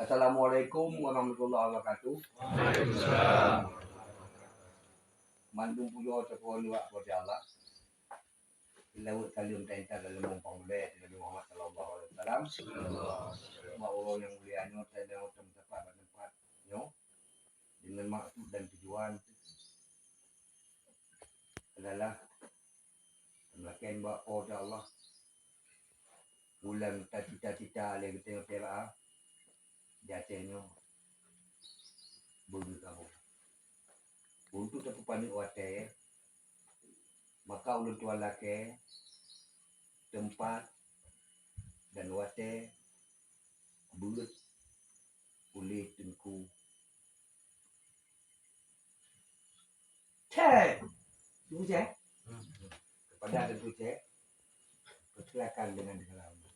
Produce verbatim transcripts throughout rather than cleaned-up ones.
Assalamualaikum warahmatullahi wabarakatuh. Waalaikumsalam. Mandum pujoe syukur nibak Po teu Allah. Laweuet saleuem taintat lam leumbong pangulée Nabi Muhammad sallallahu alaihi wasallam. Bak uroe nyang mulia nyoe, tanyoe teumpat bak teumpat nyoe deungon maksud dan tujuan adalah meulakée bak Po teu Allah. Ulôn tacita-cita lé geutanyoe P R A di Aceh nyoe beugeuh kamoe. Untuk tapeupaneuk watée, maka ulôn tuan lakée teumpat dan watée beuet ulih Teungku Cek. Teungku Cek. Kepada Teungku Cek, persilakan dengan segala hormat.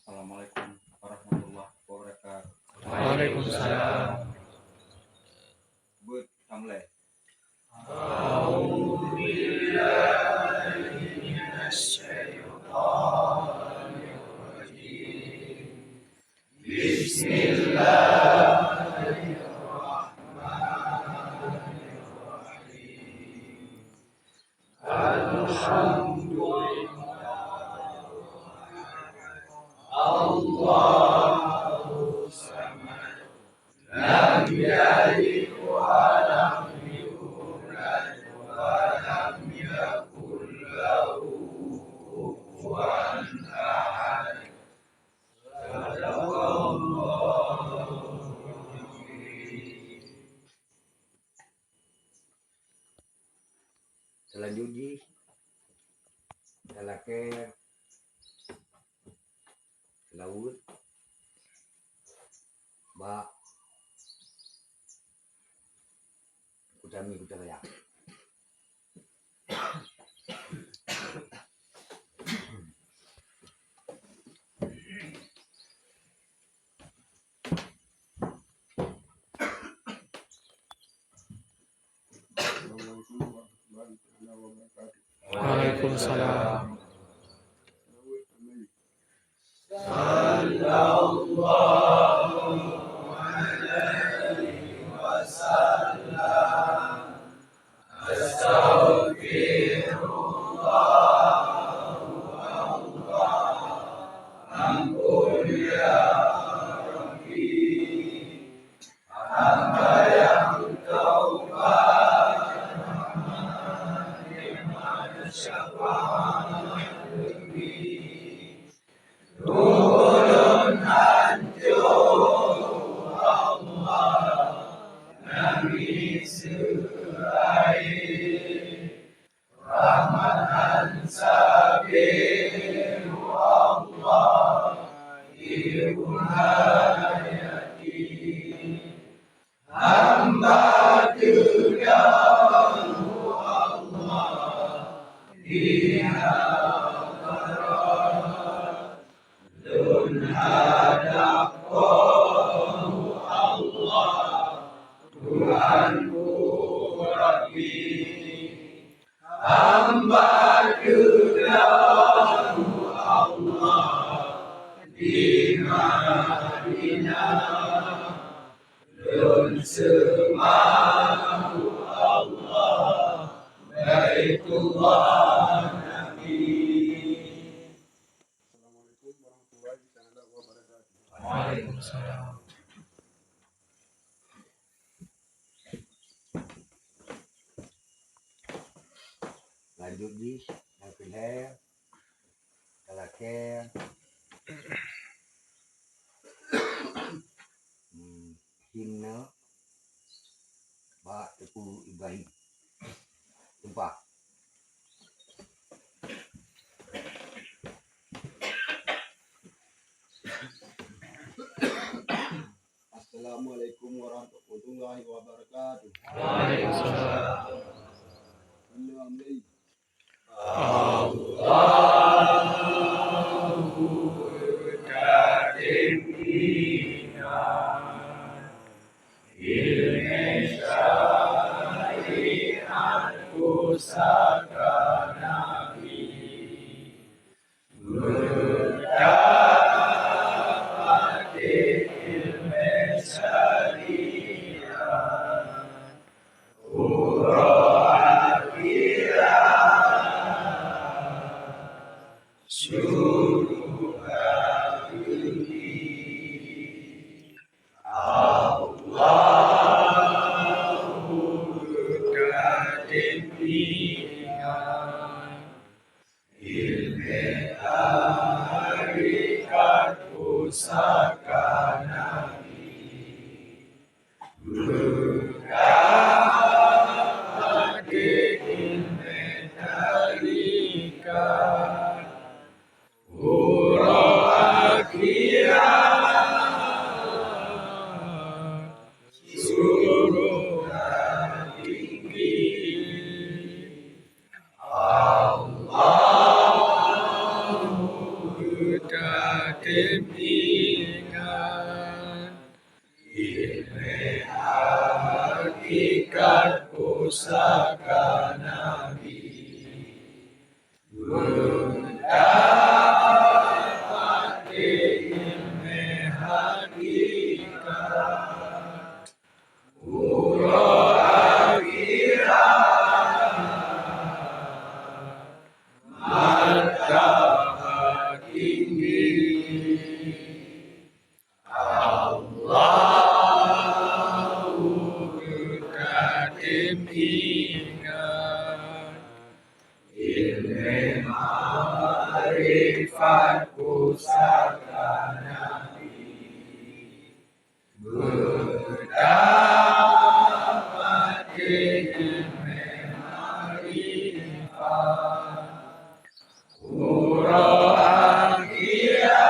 Assalamualaikum warahmatullahi wabarakatuh. Waalaikumsalam. Beuet tamlée. أعوذ بالله من الشيطان الرجيم. بسم الله الرحمن الرحيم. الحمد لله. الله الصمد. لم يلد ولم يولد ولم يكن له كفوا أحد. صدق الله العظيم. Selanjut jih, talakée seulaweuet bak Kutami Kuta Raya. Assalamualaikum warahmatullahi taala wabarakatuh. Waalaikumsalam. Sallallahu alaihi wasallam. Astaghfirullah, Allah, ampun ya Rabbi. Hamba nyang taubat, Rahman, Rahman, syafaat Rabbi. Ulôn hanco, Allah, nangis seuraye. Rahmatan sabe, Allah, ibu hayati. Hamba teuga, Allah, di hadarat. Lôn hadap Po, Allah, Tuhanku Rabbi. Hamba teuga, Allah, di Madinah. Lôn seumah, Allah, Baitullah Nabi. Assalamualaikum warahmatullahi taala wabarakatuh. Waalaikumsalam. Lanjut jih, nyang keu lhèe, talakèe, hmm, himne bak Teungku Ibrahim. Tumpah. Assalamualaikum warahmatullahi wabarakatuh. Waalaikumsalam. Allahu Akbar. pusaka Nabi. Meudapat ileumèe syariat, uroe akhirat syeuruga geuh. Allahu Kadim Iman. Ileumèe tarekat pusaka Nabi. Meudapat ileumèe tarekat, uroe akhirat syeuruga tinggi. Allahu Kadim Iman. Ileumèe hakikat pusaka Nabi. Meudapat ileumèe hakikat, uroe akhirat martabat tinggi. Allahu Kadim Iman. Ileumèe makrifat pusaka Nabi. Meudapat ileumèe makrifat, uroe akhirat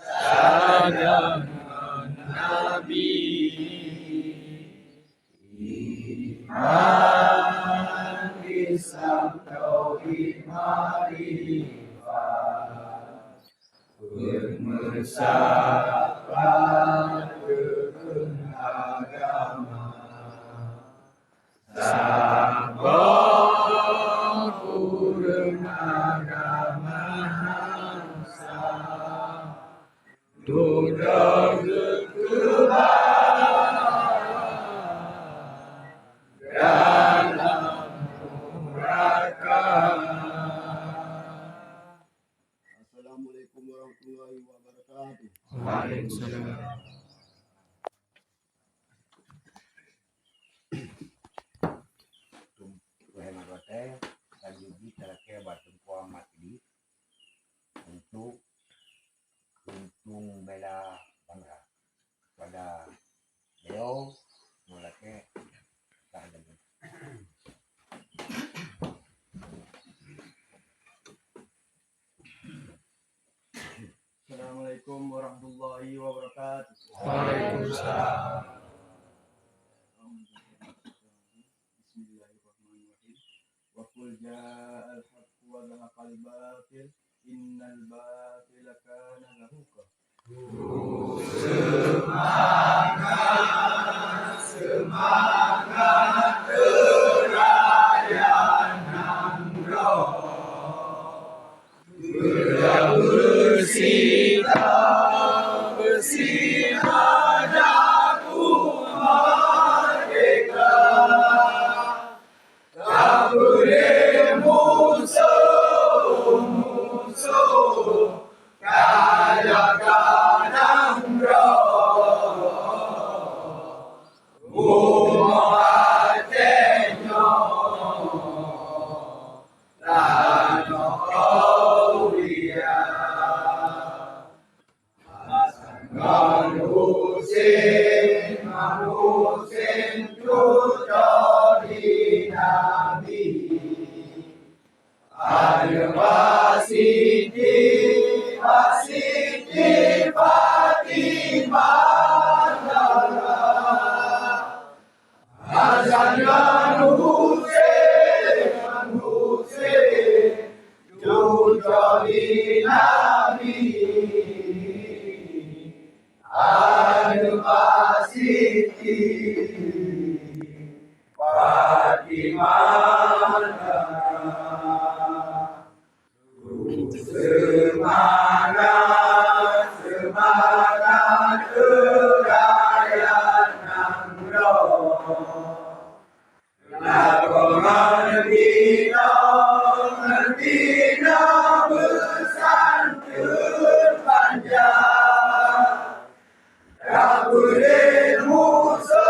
sajan ngon Nabi. Iman, Islam, tauhid, makrifat, peumeusapat rukun agama. Saboh ureueng agama hana sa dudoe geukeubah dalam nuraka. Assalamualaikum warahmatullahi wabarakatuh. Waalaikumsalam. Tum-, Tuhan watèe, lanjut jih talakèe bak Teungku Ahmad Idris untuk tuntung bela bangsa. Pada beliau, meulakèe, Assalamualaikum warahmatullahi wabarakatuh. Waalaikumsalam. Bismillahirrahmanirrahim. Wa qul ja'al haqqu wa zahaqal batil, innal batila kana zahuqa. Seumangat, seumangat beuraya nanggroe. Beuraya beusila, beusila daku merdeka. Tapeulé musoh, musoh, kaya kadang droe. Bumoe watèe nyoe, tanoh Aulia. Hasan ngon Husein, ngon Husein cucoe di Nabi. Aneuk Siti, Siti Fatimah Zahra. Hasan ngon Husein, ngon Husein, cucoe di Nabi, aneuk Siti. Seumangat, seumangat, eurakan nanggroe. Lakoe ngon binoe, ngon binoe beusanteun panjang. Tapeuleueh musoh-musoh,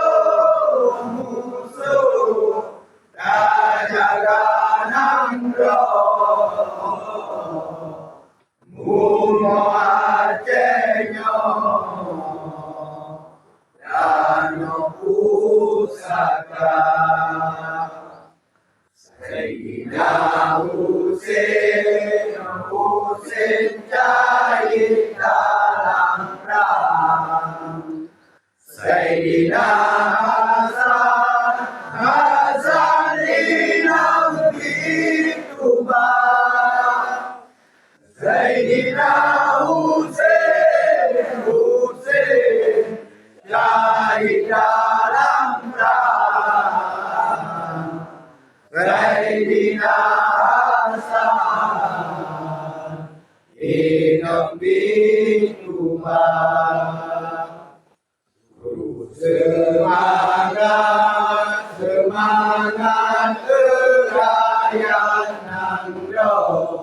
tajaga nanggroe. Bumoe Aceh nyoe tanoh pusaka. Saidina Husein, Husein syahid dalam prang. Saidina Hasan, Hasan inong di Tuban. Saidina Husein, Husein syahid dalam prang. Saidina Hasan inong di Tuban. Seumangat, seumangat eurakan nanggroe.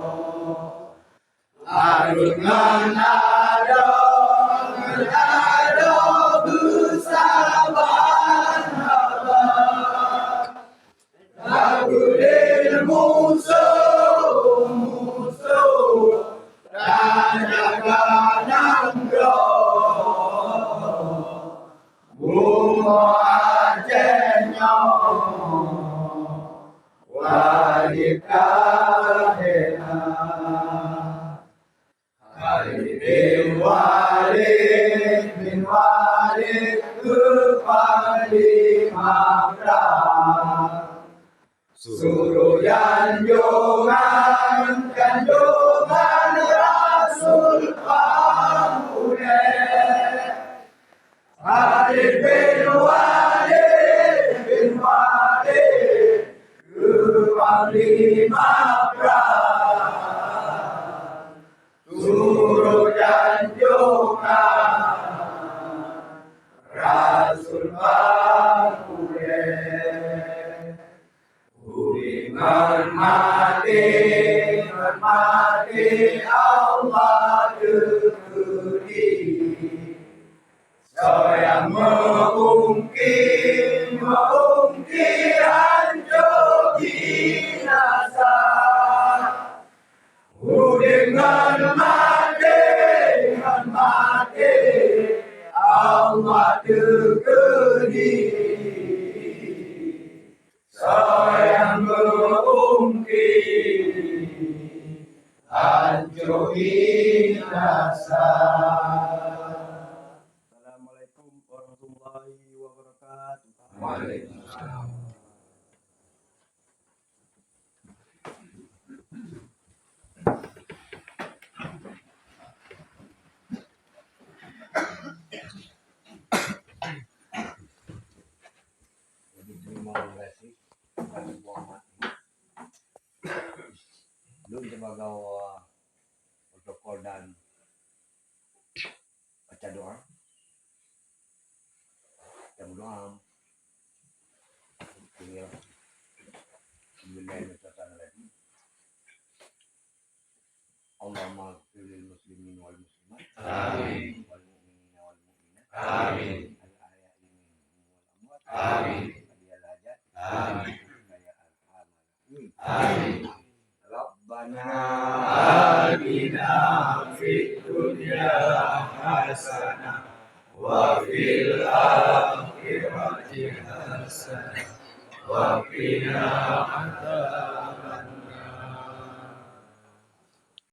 Hareuem ngon adoe, ngon adoe beusaban haba. Tapeuleueh musoh-musoh, tajaga nanggroe. Bumoe Aceh nyoe wajéb taheuna. Khalid bin Walid bin Walid keu panglima prang. Suroh janjongan, janjongan Rasul pang ulée. Khalid bin Walid bin Walid keu panglima prang. Suroh janjongan Rasul pang ulée. Udeb ngon maté, ngon maté Allah teukeudi. Soe nyang meuungki, meuungki hanco binasa. Udeb ngon maté, ngon maté Allah teukeudi. Soe nyang meuungki hanco binasa. Assalamualaikum warahmatullahi wabarakatuh. Waalaikumsalam. Jadi, terima kasih kepada Tuhan. Lôn sibagoe protokol dan baca doa. Kita berdoa. Bismillahirrahmanirrahim. Allahumma ighfir lil muslimin wal muslimat. Amin. Wal mu'minina wal mu'minat. Amin. Al ahya'i minhum wal amwat. Amin. Qadiyal hajat. Amin. Ya arhamar rahimin. Amin. Rabbana atina fid dunya hasanah wa fil akhirati hasanah wa qina adzabannar.